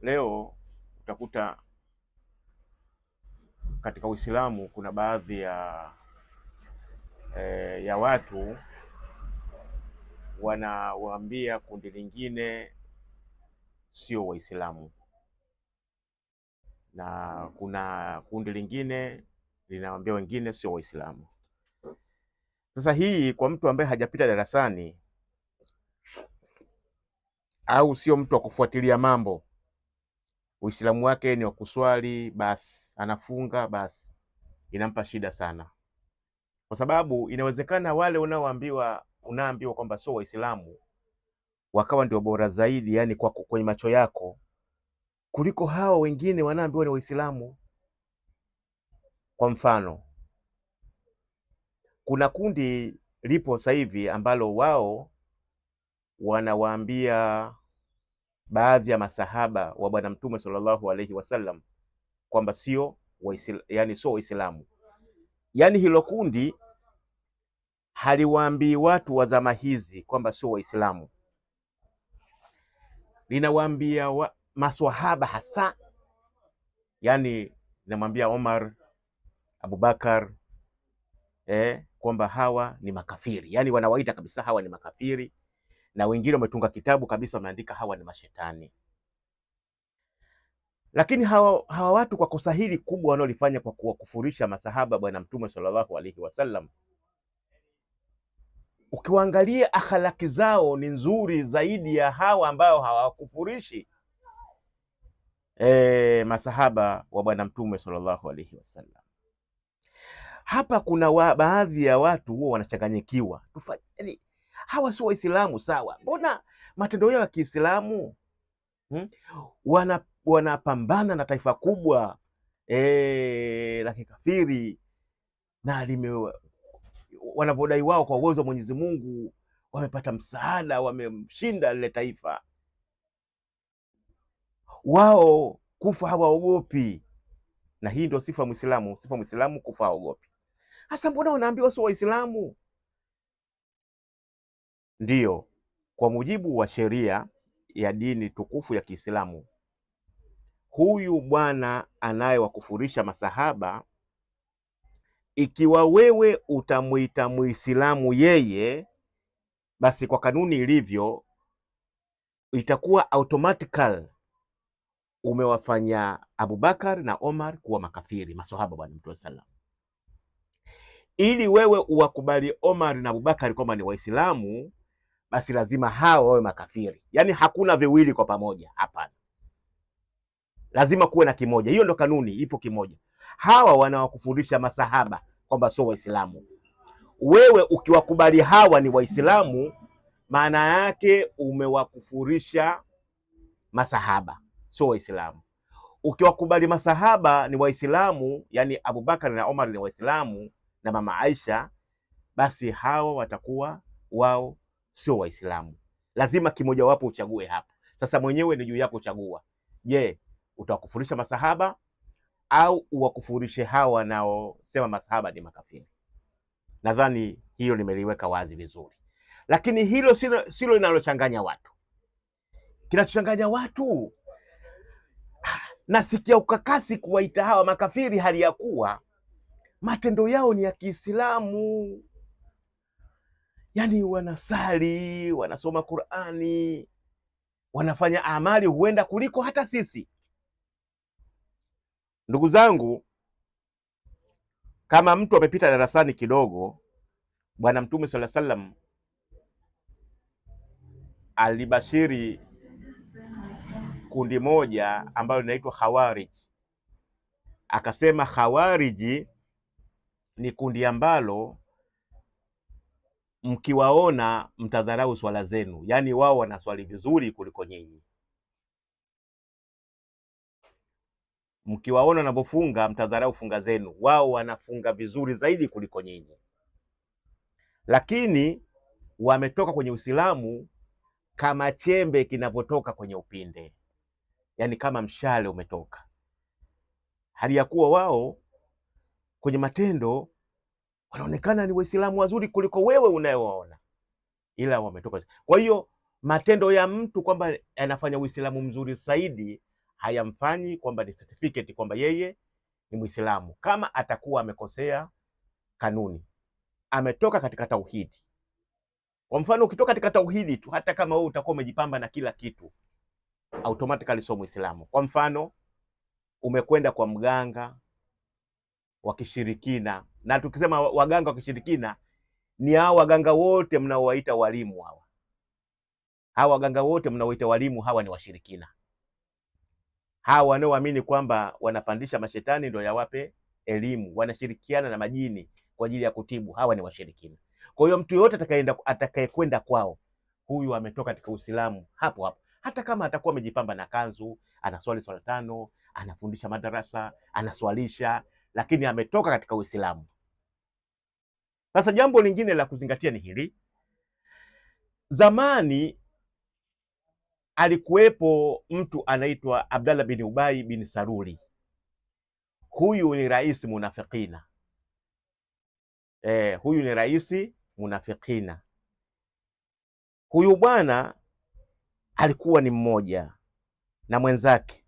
Leo utakuta katika Uislamu kuna baadhi ya watu wanawaambia kundi lingine sio Waislamu na kuna kundi lingine linawaambia wengine sio Waislamu. Sasa hii kwa mtu ambaye hajapita darasani au sio mtu wa kufuatilia mambo, Uislamu wake ni wa kuswali basi, anafunga basi, inampa shida sana, kwa sababu inawezekana wale unaambiwa kwamba sio Waislamu wakawa ndio bora zaidi, yani kwa kwenye macho yako kuliko hawa wengine wanaambiwa ni Waislamu. Kwa mfano, kuna kundi lipo sasa hivi ambalo wao wanawaambia baadhi ya masahaba wa Bwana Mtume sallallahu alaihi wasallam kwamba sio yani sio Waislamu. Yani hilo kundi haliwaambii watu wa zama hizi kwamba sio Waislamu, linawaambia maswahaba hasa, yani linamwambia Omar, Abubakar kwamba hawa ni makafiri, yani wanawaita kabisa hawa ni makafiri, na wengine wametunga kitabu kabisa wameandika hawa ni mashetani. Lakini hawa watu kwa kosa hili kubwa wanaolifanya kwa kuwakufurisha masahaba Bwana Mtume sallallahu alaihi wasallam, ukiwaangalia akhlaki zao ni nzuri zaidi ya hawa ambao hawakufurishi masahaba wa Bwana Mtume sallallahu alaihi wasallam. Hapa kuna baadhi ya watu huwa wanachanganyikiwa, yani, hawa sio Waislamu sawa, mbona matendo yao ya Kiislamu wanapambana na taifa kubwa la kikafiri na lime wanavyodai wao kwa uwezo wa Mwenyezi Mungu wamepata msaada, wamemshinda lile taifa. Wao kufa hawaogopi, na hii ndio sifa Muislamu. Sifa Muislamu kufa haogopi. Hasa mbona wanaambiwa sio Waislamu? Ndiyo, kwa mujibu wa sheria ya dini tukufu ya Kiislamu, huyu bwana anayewakufurisha masahaba, ikiwa wewe utamwita Muislamu yeye, basi kwa kanuni ilivyo itakuwa automatical umewafanya Abubakar na Omar kuwa makafiri, maswahaba bwana Mtume sallam. Ili wewe uwakubali Omar na Abubakar kwamba ni Waislamu, basi lazima hawa wawe makafiri. Yaani hakuna viwili kwa pamoja, hapana, lazima kuwe na kimoja. Hiyo ndo kanuni, ipo kimoja. Hawa wanawakufundisha masahaba kwamba sio Waislamu. Wewe ukiwakubali hawa ni Waislamu, maana yake umewakufurisha masahaba, sio Waislamu. Ukiwakubali masahaba ni Waislamu, yani Abubakar na Omar ni Waislamu na mama Aisha, basi hawa watakuwa wao sio Waislamu. Lazima kimojawapo uchague hapa. Sasa mwenyewe ni juu yako uchagua. Je, utawakufurisha masahaba au uwakufurishe hawa wanaosema masahaba ni makafiri? Nadhani hilo nimeliweka wazi vizuri, lakini hilo silo linalochanganya watu. Kinachochanganya watu, nasikia ukakasi kuwaita hawa makafiri, hali ya kuwa matendo yao ni ya Kiislamu. Yaani wanasali, wanasoma Qur'ani, wanafanya amali huenda kuliko hata sisi. Ndugu zangu, kama mtu amepita darasani kidogo, Bwana Mtume sallallahu alaihi wasallam alibashiri kundi moja ambalo linaitwa Khawarij. Akasema Khawariji ni kundi ambalo mkiwaona mtadharau swala zenu, yaani wao wanaswali vizuri kuliko nyinyi. Mkiwaona wanavyofunga mtadharau funga zenu, wao wanafunga vizuri zaidi kuliko nyinyi. Lakini wametoka kwenye Uislamu kama chembe kinavyotoka kwenye upinde, yaani kama mshale umetoka, hali ya kuwa wao kwenye matendo wanaonekana ni Waislamu wazuri kuliko wewe unayewaona, ila wametoka. Kwa hiyo matendo ya mtu kwamba anafanya Uislamu mzuri zaidi Hayamfanyi kwamba ni certificate kwamba yeye ni Muislamu, kama atakuwa amekosea kanuni, ametoka katika tauhidi. Kwa mfano, ukitoka katika tauhidi tu, hata kama wewe utakuwa umejipamba na kila kitu, automatically sio Muislamu. Kwa mfano, umekwenda kwa mganga wa kishirikina, na tukisema waganga wa kishirikina ni hao waganga wote mnaowaita walimu hawa. Hawa waganga wote mnaowaita walimu hawa ni washirikina. Hawa wanaoamini kwamba wanapandisha mashetani ndio yawape elimu, wanashirikiana na majini kwa ajili ya kutibu, hawa ni washirikina. Kwa hiyo mtu yoyote atakayeenda atakayekwenda kwao, huyu ametoka katika Uislamu hapo hapo, hata kama atakuwa amejipamba na kanzu, anaswali swala tano, anafundisha madarasa, anaswalisha, lakini ametoka katika Uislamu. Sasa jambo lingine la kuzingatia ni hili. Zamani alikuwepo mtu anaitwa Abdallah bin Ubay bin Saruli. Huyu ni rais munafikina. Huyu ni rais munafikina. Huyu bwana alikuwa ni mmoja na mwenzake.